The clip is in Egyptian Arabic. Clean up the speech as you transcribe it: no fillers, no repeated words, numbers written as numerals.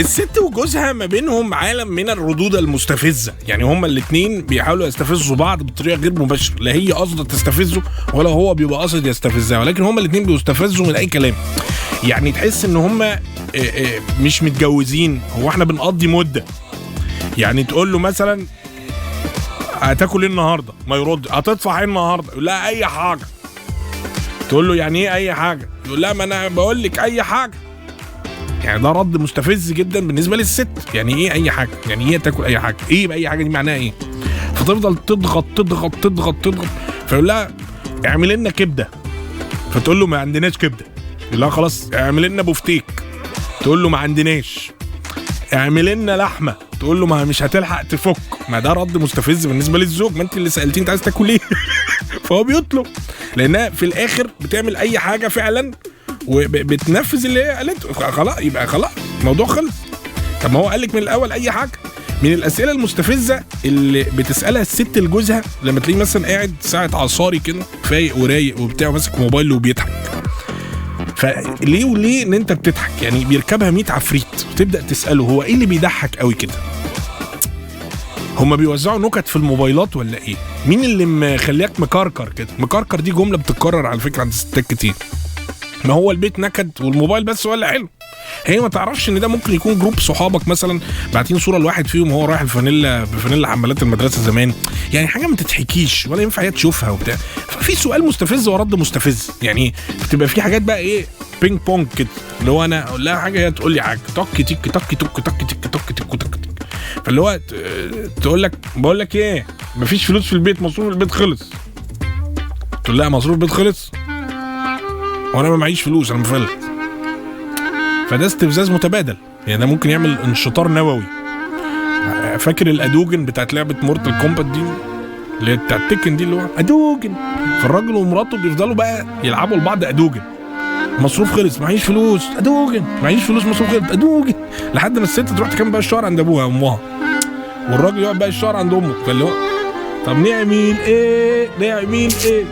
الست وجوزها ما بينهم عالم من الردود المستفزه، يعني هما الاثنين بيحاولوا يستفزوا بعض بطريقة غير مباشرة، لا هي قصده تستفزه ولا هو بيبقى قاصد يستفزها، ولكن هما الاثنين بيستفزوا من اي كلام. يعني تحس ان هما مش متجوزين، هو احنا بنقضي مده. يعني تقول له مثلا هتاكل ايه النهارده؟ ما يرد. هتدفع ايه النهارده؟ يقول لها اي حاجة. تقول له يعني ايه اي حاجة؟ يقول لها ما انا بقول لك اي حاجة. يعني ده رد مستفز جدا بالنسبة للست. يعني ايه اي حاجة؟ يعني ايه تاكل اي حاجة؟ ايه باي حاجة دي معناها ايه؟ فتفضل تضغط تضغط تضغط تضغط، فيقول لها اعمل لنا كبده، فتقول له ما عندناش كبده. يقول لها خلاص اعمل لنا بفتيك، تقول له ما عندناش. اعمل لنا لحمه، تقول له ما مش هتلحق تفك. ما ده رد مستفز بالنسبة للزوج، ما انت اللي سالتيني انت عايز تاكل ايه؟ فهو بيطلب، لانها في الاخر بتعمل اي حاجة فعلا وبتنفذ اللي هي قالته. خلاص يبقى خلاص الموضوع خلص. طب ما هو قال لك من الاول اي حاجة. من الاسئلة المستفزه اللي بتسالها الست لجوزها لما تلاقيه مثلا قاعد ساعة عصاري كده فايق ورايق وبتاع وماسك موبايله وبيضحك، فليه وليه ان انت بتضحك؟ يعني بيركبها 100 عفريت، وتبدا تساله هو ايه اللي بيضحك قوي كده؟ هما بيوزعوا نكت في الموبايلات ولا ايه؟ مين اللي مخليك مكركر كده؟ مكركر دي جملة بتتكرر على فكرة عند الستات كتير. ما هو البيت نكد والموبايل بس ولا حلو. هي ما تعرفش ان ده ممكن يكون group صحابك مثلا باعتين صوره لواحد فيهم وهو رايح الفانيلا بفانيلا حمالات المدرسة زمان، يعني حاجة ما تتحكيش ولا ينفع هي تشوفها وبتاع. ففي سؤال مستفز ورد مستفز، يعني بتبقى في حاجات بقى ايه ping pong كده، اللي هو انا اقول لها حاجة هي تقول لي حاجة، تك تك تك تك تك تك تك تك تك تك. فاللي هو تقول لك بقول لك ايه، مفيش فلوس في البيت، مصروف البيت خلص. تقول لها مصروف البيت خلص وانا ما معيش فلوس، انا مفلت. فده استفزاز متبادل، يعني ده ممكن يعمل انشطار نووي. فاكر الادوجن بتاعت لعبه Mortal Kombat دي اللي هي بتاعت Tekken دي، اللي هو ادوجن؟ فالراجل ومراته بيفضلوا بقى يلعبوا لبعض ادوجن. مصروف خلص، معيش فلوس، ادوجن، معيش فلوس، مصروف خلص، ادوجن، لحد ما الست تروح تكمل بقى الشهر عند ابوها وامها، والراجل يقعد بقى الشهر عند امه. فاللي هو طب نعمل ايه؟ نعمل ايه؟